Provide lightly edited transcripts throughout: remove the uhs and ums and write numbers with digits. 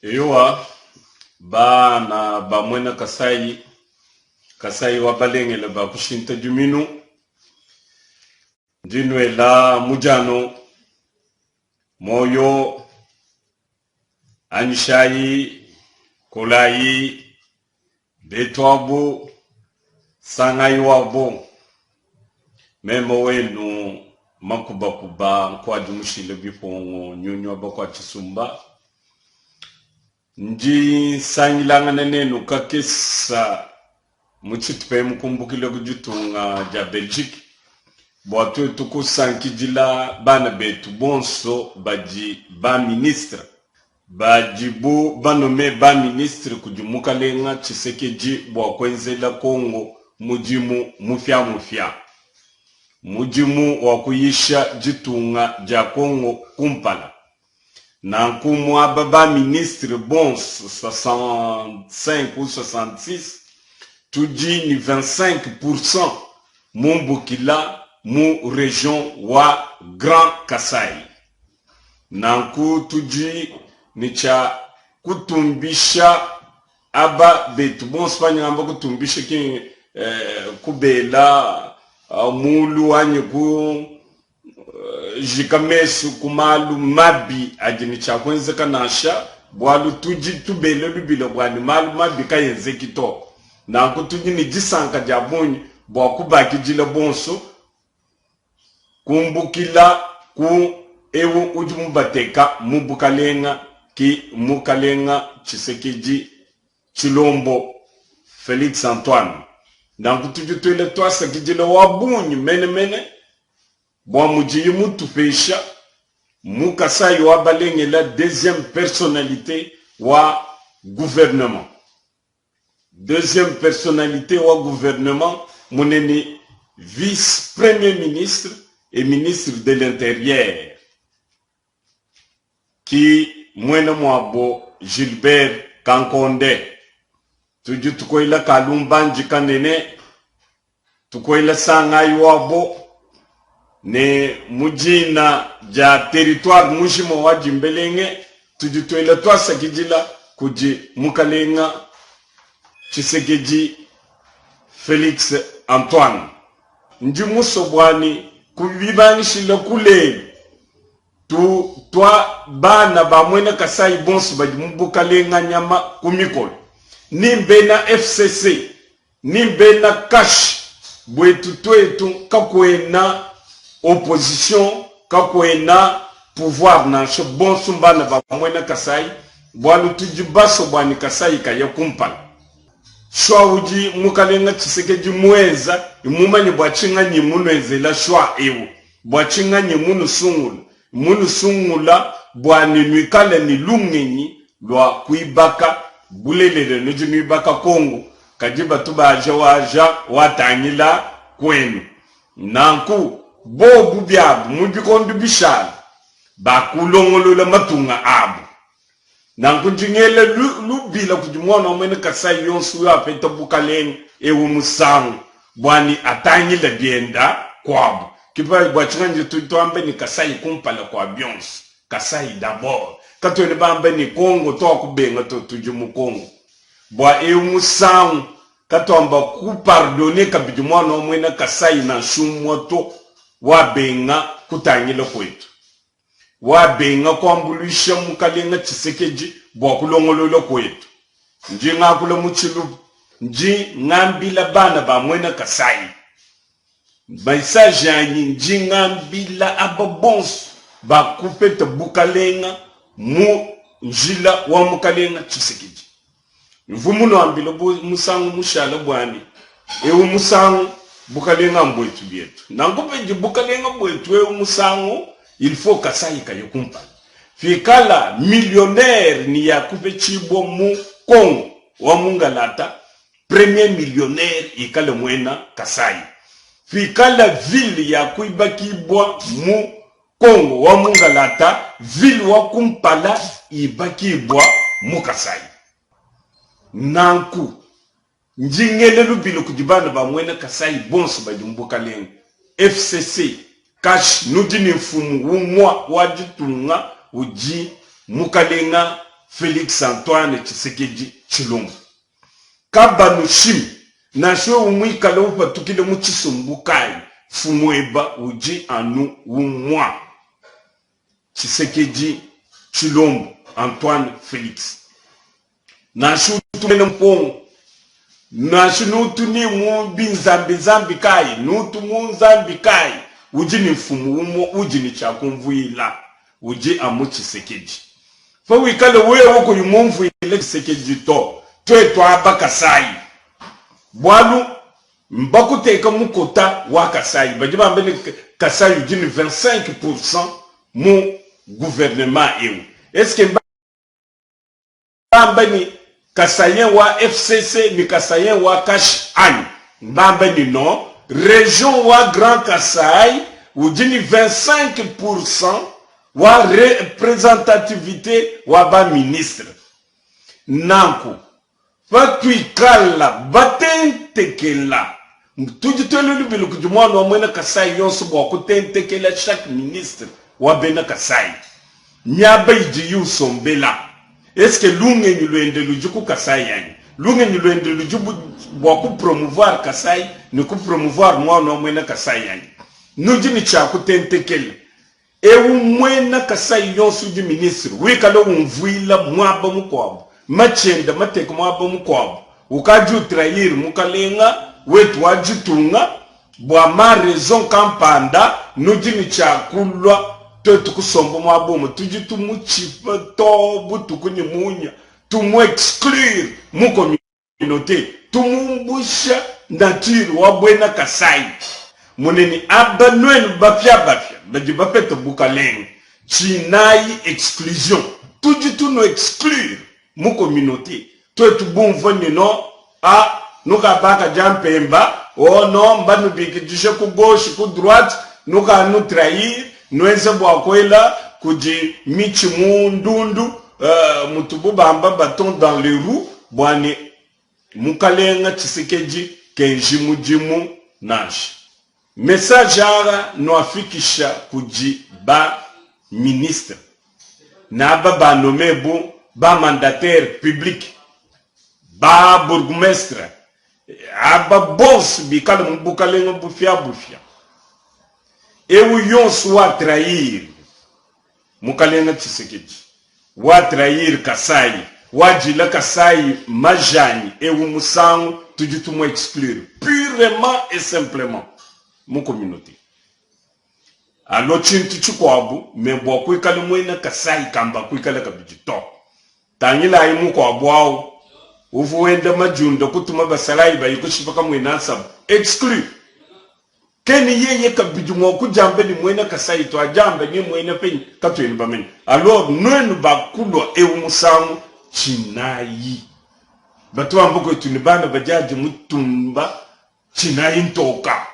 Eyowa, bana ba muena Kasayi, Kasayi wa balengele ba kushinta diminu, ndi nuela mudiano muoyo, anyishayi, kolayi, betuabu, sangayi wabo. Meme wenu makubakuba nkuadi mushile bipongo nyunyu wa bakua tshisumba. Ndi nsangilangana nenu kakesa mu tshitupa emu kumbukila ku ditunga dia Belgique bua tuetu kusankidila bana betu bonso badi ba ministre badibu banome ba ministre kudi mukalenga Tshisekedi bua kuenzela Congo mudimu mupiamupia, mudimu wa kuyisha ditunga dia Congo kumpala. Nanku muaba ba ministre bonso 65 ou 66 tudi ni 25% mumbukila mu region wa Grand Kasai. Nanku tudi ne tshia kutumbisha aba betu bonso panyi ngamba kutumbisha ki eh, kubela uh, mulu anyi ku jika mesu ku malu mabi adi ne tshia kuenzeka nansha, bualu tudi tubela lubila bua ne malu mabi kaenzeki to. Nanku tudi ne disanka dia bungi bua kubakidila bonso kumbukila ku eu udi mubateka mu bukalenga ki Mukalenga Tshisekedi Tshilombo Felix Antoine. Nanku tudi tuela tuasakidila wa bungi menemene bua mudiyi mutupesha mu Kasai wa Balengela deuxième personnalite wa gouvernement. Deuxième personnalite wa gouvernement munene vice premier ministre et ministre de l'interieur. Ki muena muabo Gilbert Kankonde. Tudi tukuela kalumbandi kanene, tukuela sangayi wabo ne mu dina dia territoire mujima wa Dimbelenge tudi tuela tuasakidila kudi mukalenga Tshisekedi Felix Antoine. Ndi musue buani kubibangishila ku lelu. Tu tua bana ba muena Kasai bonso badi mu bukalenga nyama ku mikolo, ni mbena FCC ni mbena CACH, buetu tuetu kakuena opposition kakuena pouvoir nansha, bonso mbana ba muena Kasai bualu tudi basue bua ne Kasai kaya kumpala. Choix udi mukalenga Tshisekedi muenza mumanye bua tshinganyi munuenzela choix eu. Bua tshinganyi munusungula? Munusungula bua ne nuikale ne lungenyi lua kuibaka. Bulelela nudi nuibaka Kongo, kadi batu baja waja watangila kuenu. Nanku bobu biabu mu bikondo bishala bakulongolola matunga abu. Nanku ndi ngela lubila kudi muana wa muena Kasai yonso uyo apeta bukalenga ewu musangu bua ne atangila bienda kuabu. Ke bua tshinganyi tudi tuamba ne Kasai kumpala kua bionso, Kasai d'abord. Katuena bamba ne Congo tuakubenga to, tudi mu Congo. Bua ewu musangu katuamba ku pardonner kabidi muana wa muena Kasai nansha umua to wabenga kutangila kuetu. Wabenga kuambuluisha mukalenga Tshisekedi bua kulongolola kuetu. Ndi ngakula mu tshiluba, ndi ngambila bana ba muena Kasai. Message anyi ndi ngambila aba bonso bakupeta bukalenga mu njila wa mukalenga Tshisekedi. Mvua munuambile bu musangu mushala bua ne, ewu musangu bukalenga mbuetu bietu. Nanku padi bukalenga buetu ewu musangu, il faut Kasai kaye kumpala. Pikala millionnaire ni ya kupetshibua mu Congo wa mungalata, premier millionnaire ikale muena Kasai. Pikala ville ya kuibakibua mu Congo wa mungalata, ville wa kumpala ibakibua mu Kasai. Nanku, ndi ngela lubila kudi bana ba muena Kasai bonso badi mu bukalenga, FCC, CACH, nudi ne mfumu umua wa ditunga udi mukalenga. Felix Antoine Tshisekedi Tshilombo. Kabanushimi, nansha wewe muikale upatukile mu tshisumbu kayi, mfumueba udi anu umua, Tshisekedi Tshilombo Antoine Felix. Nansha utu muena mupongo, nansha nutu ni mu binzambinzambi kayi, nutu mu nzambi kayi, udi ne mfumu umue udi ne tshia kumvuila, udi amu Tshisekedi. Pawikale wewe kuyi mumvuile Tshisekedi to, tuetu aba Kasai, bualu mbakuteka mu kota wa Kasai, badi bamba ne Kasai udi ne 25% mu gouvernement eu. Est-ce que mbamba ne Kasaïen wa FCC ne Kasaïen wa Cash anyi? Mbamba ne non, region wa Grand Kasai udi ne 25% wa representativite wa ba ministre. Nanku patuikala batentekela, tudi tuela lubilu kudi muana wa muena Kasai yonso bua kutentekela chaque ministre wa bena Kasai miaba idiyi usombela. Est-ce que lungenyi luende ludi ku Kasai anyi? Lungenyi luende ludi bua ku promouvoir Kasai ne ku promouvoir muana wa muena Kasai anyi? Nudi ne tshia kutentekela. Eu muena Kasai yonso udi ministre wikala umvuila muaba mukuabu, matshi ende mateka muaba mukuabu, ukadi utrahir mukalenga wetu wa ditunga bua ma raison kampanda, nudi ne tshia kulua tuetu kusomba muaba umue, tudi tumutshipa too butuku ne munya, tumu exclure mu communaute, tumumbusha nature wa buena Kasai. Moneni aba nuenu bapiabapia badi bapeta bukalenge, tshinayi exclusion, tudi tunu exclure mu communaute, tuetu bumvua ne no a nukabaka dia mpemba oh no mbanubikidishe ku gauche ku droite nukanu trahir nuenze bua kuela kudi mitshi mu ndundu uh, mutubu bamba baton dans les roues bua ne mukalenga Tshisekedi kenji mudimu nansha. Message aa nuafikisha kudi ba ministre ne aba ba nomme bu ba mandataire public, ba bourgmestre, aba bonso bikale mu bukalenga bupiabupia. Eu yonso wa trahir Mukalenga Tshisekedi, wa trahir Kasai, wa dila Kasai majanyi, eu musangu tudi tumu exclure purement et simplement mu communauté. Alo tshintu tshikuabu me bua kuikala muena Kasai kamba kuikala kabidi to. Tangilayi mukuabu au uvua wenda madiunda kutuma basalayi baye kushipa kamuena nsaba exclu. Kene yeye kabidi mua kudiamba ne muena Kasai to, adiamba ne muena penyi katuena bamanye. Alors nuenu bakulua eu musangu tshinayi batu bamba kuetu ne bana badiadi mutumba tshinayi ntoka.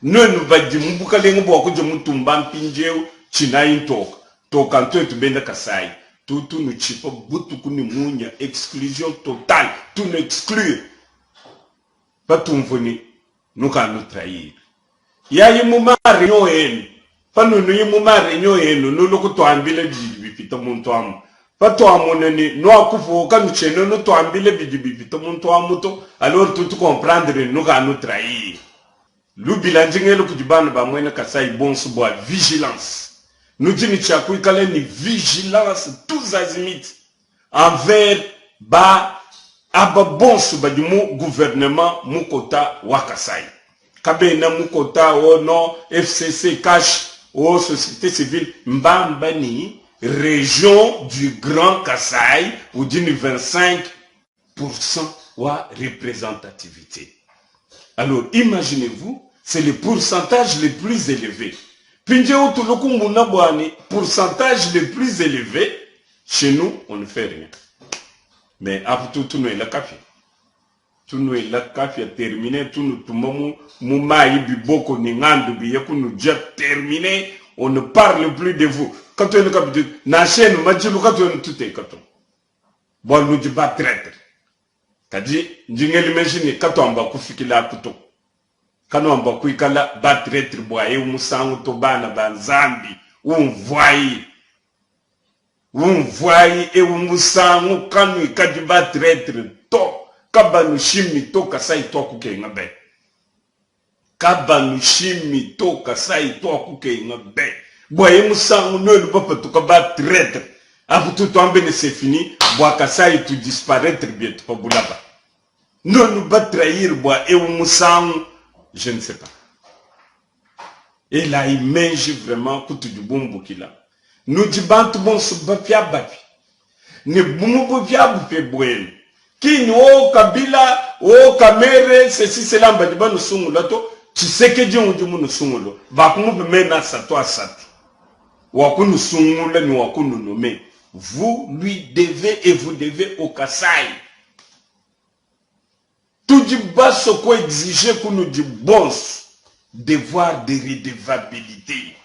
Nuenu badi mu bukalenge bua kudia mutumba mpindieu tshinayi ntoka. Toka ntuetu bena Kasai tutu nutshipa butuku ne munya exclusion totale tunu exclure patumvua ne nukanu trahir. Yayi mu ma reunion enu, panunuyi mu ma reunion enu nulu kutuambila bidi bipita muntu amu. Patuamona ne nuakupuka nutshiena nutuambila bidi bipita muntu amu to, alors tutu comprendre ne nukanu trahir. Lubila ndi ngela kudi bana ba muena Kasai bonso bua vigilance. Nudi ne tshia kuikala ne vigilance tous azimuts envers ba aba bonso badi mu gouvernement mu kota wa Kasai. Kabena mu kota o no FCC cash o société civile mbamba ni region du Grand Kasai udi ni 25% wa représentativité. Alors imaginez-vous, c'est le pourcentage le plus élevé. Mpindieu tulukumuna bua ne pourcentage le plus élevé chez nous on ne fait rien. Mais apu tu tunuela kapia. Tunuela kapia termine tunutuma mu mu mayi biboko ne ngandu biye kunudia termine on ne parle plus de vous. Katuena kabidi nansha enu madilu katuena tuteka to. Bualu nudi ba traitre. Kadi ndi ngela meji ne katuamba kufikila aku to. Kanuamba kuikala ba traitre bua eu musangu to bana ba Nzambi. Umvuayi. Umvuayi eu musangu, kanuikadi ba traitre to, kabanushimi to, Kasai tuakukenga be. Kabanushimi to, Kasai tuakukenga be. Bua ye musangu nuenu bapatuka ba traitre, apu tutuambe ne c'est fini, bua Kasai tu disparaitre bietu pa bulaba. Nuenu ba trahir bua eu musangu, je ne sais pas. Elayi meji vraiment kutudi bumbukila. Nudi bantu bonso bapiabapia ne mu bupiabupia buenu ki ni o Kabila o Kamere ceci cela mbadi banusungula to. Tshisekedi udi munusungula bakumupa mena asatu asatu wa kunusungula ne wa kununome. Vous lui devez et vous devez au Kasai. Tudi basue ku exiger kunudi bonso devoir de redevabilite.